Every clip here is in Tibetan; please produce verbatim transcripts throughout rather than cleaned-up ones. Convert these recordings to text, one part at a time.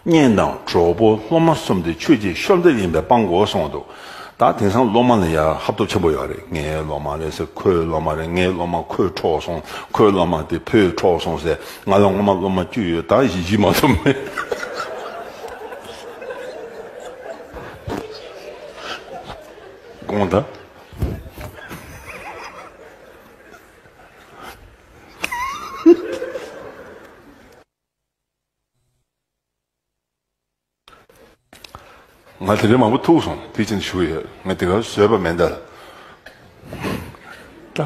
གཉེན་དང་གྲོགས་པོ་སློབ་མ་གསུམ་དེ་ཆོས་ཀྱི་བཤོལ་འདེབས་ཡིན་པས་སྤང་དགོས་གསུངས་འདུག་ད་དེང་སང་སློབ་མ་ལ་ཡང་ཧབ་ཐོབ་ཆེན་པོ་ཡོད་རེད། ངའི་སློབ་མ་རེད་ཟེར། ཁོའི་སློབ་མ་རེད། ངའི་སློབ་མ་ཁོས་འཕྲོག་སོང་། ཁོའི་སློབ་མ་དེ་ཕོས་འཕྲོག་སོང་ཟེར། ང་ལ་སྔོན་མ་སློབ་མ་བཅུ་ཡོད། ད་བཞི་བཞི་མ་གཏོགས་མེད། དགོངས་དག་ང་དེ་རིང་མང་པོ་ཐུག་སོང་། དེ་ཕྱིན་ཞུ་ཡོད། ང་དེ་གར་བཟོད་པ་མེད་ད། ད་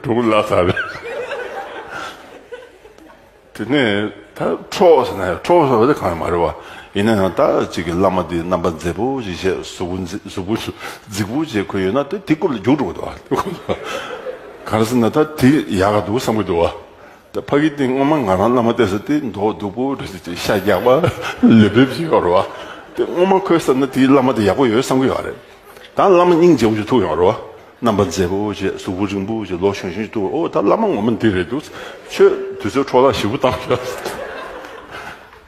གྲུ་གུ་ལ་ས་རེད། དེ་ནས་ད་འཕྲོག་ཟེར་ན་ཡང་འཕྲོག་ཟེར་བ་དེ་གང་ཡང་མ་རེད་བ། ཡིན་ན་ཡང་ད་ཅིག་གི་བླ་མ་དེ་རྣམ་པ་མཛེས་པོ་ཞིག་བྱས། གཟུགས་པོ་མཛེས། གཟུགས་པོ་རྫིག་པོ་བྱས་ཁོ་ཡོད་ན་དེ་དེ་རྐུབ་ལ་རྒྱུག་འགྲོ་གི་འདུག་བ། ག་རེ་ཟེར་ན་ད་དེ་ཡག་ག་འདུག་བསམ་གི་འདུག་བ། ད་ཕ་གི་སྟེང་སྔོན་མ་ང་རང་བླ་མ་བལྟས་ས་དེ་མདོག་སྡུག་པོ་རེད་ཟེར། ཤ་རྒྱགས་པ་ལེབ་ལེབ་ཅིག་ཡོད་རེད་བ། དེ་སྔོན་མ་ཁོའི་བསམ་ན་དེའི་བླ་མ་དེ་ཡག་པོ་ཡོད་བསམ་གི་ཡོད་རེད། ད་བླ་མ་སྙིང་རྗེ་པོ་ཞིག་ཐུག་ཡོང་རེད་བ། རྣམ་པ་མཛེས་པོ་ཞིག་གཟུགས་པོ་རིང་པོ་ཞིག་ལོ་གཞོན་གཞོན་ཞིག་ཐུག་འོ་ད་བླ་མ་ངོ་མ་འདི་རེད་འདུག་ཁྱོད་དུས་ཚོད་འཕྲོ་བརླག་ཞེ་པོ་བཏང་ཤག་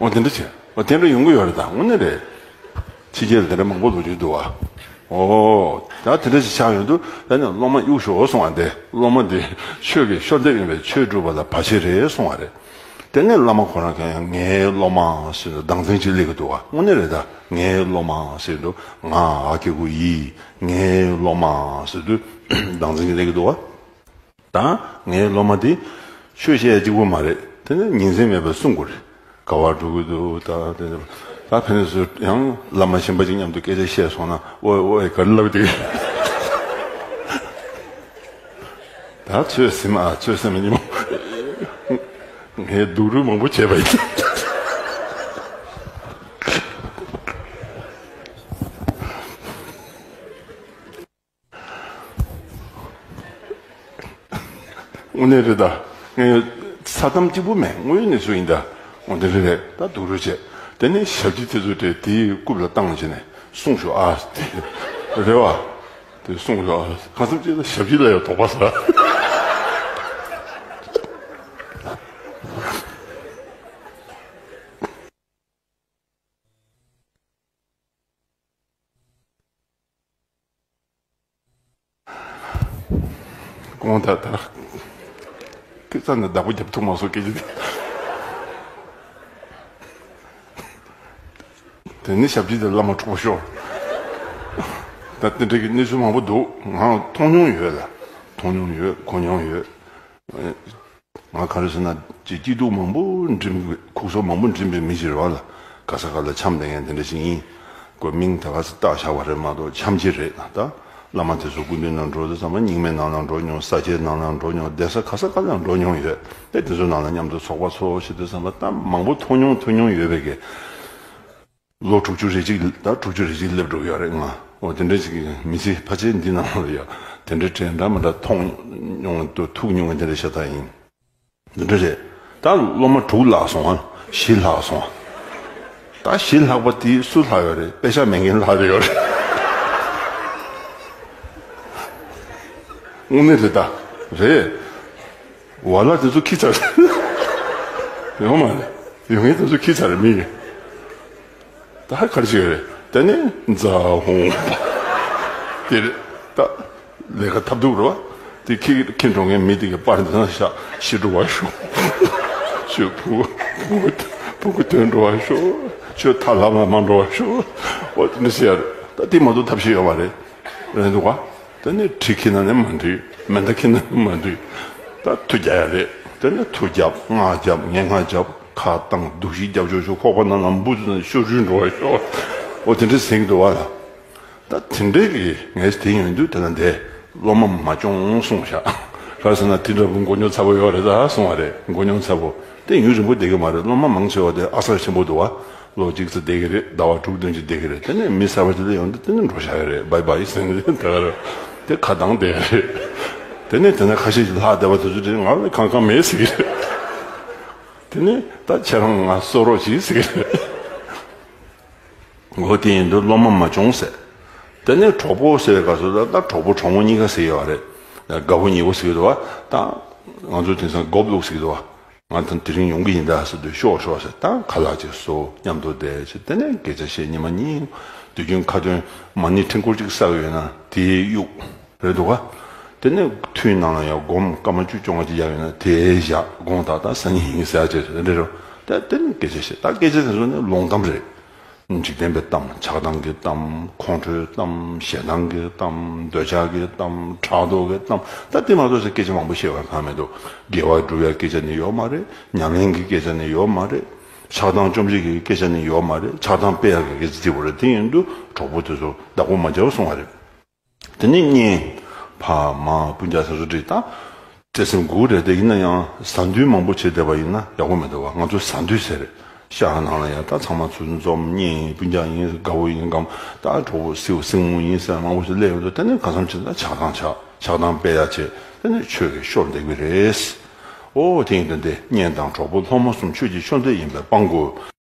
འོ་དེ་འདྲ་བྱས། འོ་དེ་འདྲ་ཡོང་གི་ཡོད་རེད། ད་དངོས་གནས་རེད། ཕྱི་རྒྱལ་ལ་དེ་འདྲ་མང་པོ་ལོ་རྒྱུས་འདུག་བ། ཨོ། ད་དེ་འདྲ་ཞིག་ཆགས་ཡོང་དུས་ད་ནི་སློབ་མ་གཡུག་ཞོག་གསུང་བ་འདི། སློབ་མ་འདི་ཆོས་ཀྱི་བཤོལ་འདེབས་ཡིན་པས་ཆོས་སྒྲུབ་པ་ལ་བར་ཆད་རེད་གསུང་བ་རེད། དེ་ནས་བླ་མ་ཁོ་རང་གིས་ཡང་ངའི་སློབ་མ་ཟེར་དུས་སྡང་ཚན་ཅིག་སླེབས་ཀྱི་འདུག་བ། དངོས་གནས་རེད། ད་ངའི་སློབ་མ་ཟེར་དུས་ང་ཨ་ཁུ་གུ་ཡི་ངའི་སློབ་མ་ཟེར་དུས་སྡང་ཚན་ཅིག་སླེབས་ཀྱི་འདུག་བ། ད་ངའི་སློབ་མ་དེ་ཆོས་བཤད་ཡ་གཅིག་པོ་མ་རེད། དེ་ནི་ཉིན་མཚན་མེད་པར་གསུང་དགོས་རེད། ག་བར་འགྲོ་གི་འདུག་ད་དེ་ད་ཕན་ཚུན་ཡང་བླ་མ་གཞན་པ་ཅིག་མཉམ་དུ་སྐད་ཆ་བཤད་སོང་ན་ཨོའི་ཨོའི་ག་རེ་ལབ་དེ། ད་ཚོད་ཟིན་མ་ཚོད་ཟིན་མ་ཉིན་མོ་ངས་སྡུག་རུས་མང་པོ་བྱས་པ་ཡིན། དངོས་གནས་རེད་ད། ངས་ས་གཏམ་གཅིག་པུ་མེད། དངོས་ཡོད་གནས་ཚུལ་ཡིན་ད། འོ་དེ་རེད་རེད། ད་སྡུག་རུས་བྱས། དེ་ནས་ཞབས་ཕྱི་དེ་ཚོ་དེ་དེའི་རྐུབ་ལ་བཏང་བྱས་ནས་གསུངས་ཤོག་ཨ། དེ་རེད་བ། དེ་གསུངས་ཤོག་ཨ། གང་འཚམ་ཅིག་ལ་ཞབས་ཕྱི་ལ་ཡང་དོགས་པ་ཟ། དགོངས་དག་ད། དེ་ཙམ་ནས་བདག་པོ་རྒྱབ་ཐུབ་མ་སོང་སྐད་ཆ་དེ། དེ་ནི་ཞབས་ཕྱི་དེ་བླ་མ་འཕྲོག་ཤོག་ད་དེ་འདྲ་གི་གནས་ཚུལ་མང་པོ་འདུག་ང་མཐོང་མྱོང་ཡོད་ལ། མཐོང་མྱོང་ཡོད། གོ་མྱོང་ཡོད། ང་ག་རེ་ཟེར་ན་ཅིག་སྐྱིད་སྡུག་མང་པོ་འགྲིམ་གི། ཁུག་སོ་མང་པོ་འགྲིམ་པའི་མི་ཞིག་རེད་བ་ལ། ག་ས་ག་ལ་འཆམ་བསྡད་མཁན་དེ་འདྲ་ཞིག་ཡིན། ཁོ་མིང་དེ་ག་ཚོད་བཏགས་བཞག་པ་རེད་མ་གཏོགས་འཆམ་ཅིག་རེད་ད། བླ་མ་དེ་ཚོ་སྐུ་མདུན་ནང་འགྲོ་དུས་ཙམ་པ་རྙིང་མའི་ནང་ལ་འགྲོ་མྱོང་། ས་སྐྱའི་ནང་ལ་འགྲོ་མྱོང་། གདན་ས་ག་ས་ག་ལ་འགྲོ་མྱོང་ཡོད། དེ་དེ་ཚོའི་ནང་ལ་མཉམ་དུ་ཚོགས་པ་ཚོགས་བྱེད་དུས་ཙམ་པ་ད་མང་པོ་མཐོང་མྱོང་མཐོང་མྱོང་ཡོད་པའི་གི། ལོ་དྲུག་ཅུ་རེ་གཅིག་ད་དྲུག་ཅུ་རེ་གཅིག་སླེབས་འགྲོ་གི་ཡོད་རེད་ང་། འོ་དེ་འདྲ་ཞིག་གི་མི་ཚེ་ཕལ་ཆེར་འདི་ནང་ལ་ཡ་དེ་འདྲ་དྲན་འདྲ་མི་འདྲ་མཐོང་མྱོང་དུ་ཐུག་མྱོང་བ་དེ་འདྲ་ཤ་སྟག་ཡིན། འདི་འདྲ་རེད། ད་སློབ་མ་དྲུག་ལྷག་སོང་ཨ། བཞི་ལྷག་སོང་ཨ། ད་བཞི་ལྷག་པ་དེ་སུ་ལྷག་ཡོད་རེད། པེ་ཤག་མེད་མཁན་ལྷག་རེ་ཡོད་རེད། དངོས་གནས་རེད་ད། རེད། ཝ་ལ་དེ་ཚོ་ཁྱི་ཚར། ཡོང་མ་རེད། ཡོང་མཁན་དེ་ཚོ་ཁྱི་ཚར་རེད་མི་གི། ད་ཧ་ག་རེ་བྱེད་ཀྱི་རེད། དེ་ནས་ཛ་ཧོང་དེ་རེད་ད། ལས་ཀ་ཐབས་སྡུག་རེད་བ། དེ་ཁྱི་ཁྱི་འགྲོ་མཁན་མི་དེ་གི་པར་འདི་ན་བཞག་ཤི་འགྲོ་བ་ཤོག་ཁྱོད་བུ་བུ་བུ་གུ་དོན་འགྲོ་བ་ཤོག་ཁྱོད་ཐ་ལ་མ་མ་འགྲོ་བ་ཤོག་འོ་དེ་འདྲ་བཤད་ཡ་རེད། ད་དེ་མ་གཏོགས་ཐབས་ཤེས་ཡོད་མ་རེད། རེད་འདུག་ག་དེ་ནས་གྲི་ཁྱེར་ན་ནི་མ་འགྲིག་མེ་མདའ་ཁྱེར་ན་ནི་མ་འགྲིག་ད་མཐུ་རྒྱག་ཡ་རེད། དེ་ནས་མཐུ་རྒྱབ། སྔགས་རྒྱབ། ངན་སྔགས་རྒྱབ། ཁ་བཏང་། སྡུག་ཤི་རྒྱབ་ཆོག་ཆོག་ཁོག་པ་ནང་ལ་འབུ་ཚུ་ནང་ཤོ་རུས་འགྲོ་བ་ཤོག་འོ་དེ་འདྲ་ཟེར་གྱི་འདུག་བ་ལ། ད་དེ་འདྲའི་གི་ངས་དེ་ཡོང་དུས་དེ་ལ་འདས། སློབ་མ་མ་སྐྱོང་གསུངས་ཤག་ག་རེ་ཟེར་ན་དེ་འདྲ་བུ་མགོ་རྙོག་ཚ་པོ་ཡོད་རེད་ད་གསུངས་བ་རེད། མགོ་རྙོག་ཚ་པོ་དེ་ཡུན་རིང་པོ་བསྡད་གི་མ་རེད། སློབ་མ་མང་ཆེ་བ་དེ་ཨ་གསར་ཆེན་པོ་འདུག་བ། ལོ་གཅིག་ཙམ་བསྡད་ཀྱི་རེད། ཟླ་བ་དྲུག་བདུན་ཅིག་བསྡད་ཀྱི་རེད། དེ་ནས་མི་གསར་པ་དེ་ལ་ཡོང་དུས་དེ་ནས་འགྲོ་བཞག་ཡོད་རེད། བྷའི་བྷའི་ཟེར་ནས་དེ་ག་རེད། དེ་ཁ་གདངས་བསྡད་ཡོད་རེད། དེ་ནས་དེ་ན་ཁ་ཤས་ཤིག་ལྷག་བསྡད་པ་དེ་ཚོ་དེ་ང་ལ་གང་གང་མེད་ཟེར་གྱི་རེད། དེ་ནས་ད་ཁྱེད་རང་ང་གསོ་རོགས་གྱིས་ཟེར་གྱི་རེད། འོ་དེ་ཡིན་དུས་སློབ་མ་མ་སྐྱོང་ཟེར། དེ་ནས་གྲོགས་པོ་ཟེར་བའི་སྐབས་སུ་ད་ད་གྲོགས་པོ་གྲོགས་མོ་གཉིས་ཀ་ཟེར་ཡོད་རེད། དགའ་པོ་ཉེ་པོ་ཟེར་གྱི་འདུག་བ། ད་ང་ཚོ་དེང་སང་སྒོབ་ལུག་ཟེར་གྱི་འདུག་བ། ང་ད་དེ་རིང་ཡོང་གི་ཡིན་ད་ཟེར་དུས་ཤོག་ཤོག་ཟེར། ད་ཁ་ལག་ཅིག་བཟོ། མཉམ་དུ་བསྡད་བྱས། དེ་ནས་སྐད་ཆ་བཤད། ཉི་མ་གཉིས། དུས་རྒྱུན་ཁ་ཏོན་མ་ཎི་ཕྲེང་སྐོར་གཅིག་བསགས་ཡོད་ན་དེའི་གཡུག་རེད་འདུག་ག་དེ་ནས་ཐུན་ནང་ལ་ཡང་སྒོམ་སྐར་མ་བཅུ་བཅོ་ལྔ་ཅིག་ཡར་ཡོད་ན་དེའི་ཞག་དགོངས་དག་ད་སང་ཉིན་ཡིན་ཟེར་བྱས་དེ་འདྲ་རེད། ད་དེ་ནས་སྐད་ཆ་བཤད། ད་སྐད་ཆ་དེ་ཚོ་ནི་ལོང་གཏམ་རེད། འཇིག་རྟེན་པའི་གཏམ། ཆགས་སྡང་གི་གཏམ། ཁོང་ཁྲོའི་གཏམ། ཞེ་སྡང་གི་གཏམ། འདོད་ཆགས་ཀྱི་གཏམ། ཕྲག་དོག་གི་གཏམ། ད་དེ་མ་གཏོགས་ཟེར་སྐད་ཆ་མང་པོ་བཤད་པར་གང་མི་འདུག་དགེ་བ་སྒྲུབ་ཡ་སྐད་ཆ་ནི་ཡོད་མ་རེད། ཉམས་ལེན་གྱི་སྐད་ཆ་ནི་ཡོད་མ་རེད། ཆགས་སྡང་བཅོམ་བྱེད་ཀྱི་སྐད་ཆ་ནི་ཡོད་མ་རེད། ཆགས་སྡང་སྤེལ་ཡ་གི་སྐད་ཆ་དེ་བོ་རེད། དེ་ཡིན་དུས་གྲོགས་པོ་དེ་ཚོ་བདག་པོ་མ་བྱའོ་གསུང་བ་རེད། དེ་ནས་གཉེན། ཕ་མ་སྤུན་ཀྱག་སོ་སོ་འདྲ་ད་བརྩེ་སེམས་དགུ་རེད། དེ་ཡིན་ན་ཡང་ཟ་འདུལ་མང་པོ་བྱེད་བསྡད་པ་ཡིན་ན་ཡག་པོ་མི་འདུག་བ། ང་ཚོ་ཟ་འདུལ་ཟེར་རེད། ཤག་ནང་ལ་ཡང་ད་ཚང་མ་ཚུར་འཛོམས། གཉེན་ཡིན། སྤུན་ཀྱག་ཡིན། དགའ་བོ་ཡིན། གམ་ད་གྲོགས་པོ་སྲིའུ་སྲིང་མོ་ཡིན་ཟེར་མང་པོ་ཞིག་སླེབས་ཡོང་དུས། དེ་ནས་གང་འཚམ་ཅིག་ད་ཆགས་སྡང་ཆགས། ཆགས་སྡང་སྤེལ་ཡ་བྱེད། དེ་ནས་ཆོས་ཀྱི་ཤོར་འདེགས་པ་རེད། ཨོ་དེ་ཡིན་དུས་འདི་གཉེན་དང་གྲོགས་པོ་སློབ་མ་གསུམ་ཆོས་ཀྱི་ཆོས་འདི་ཡིན་པས་སྤང་དགོས།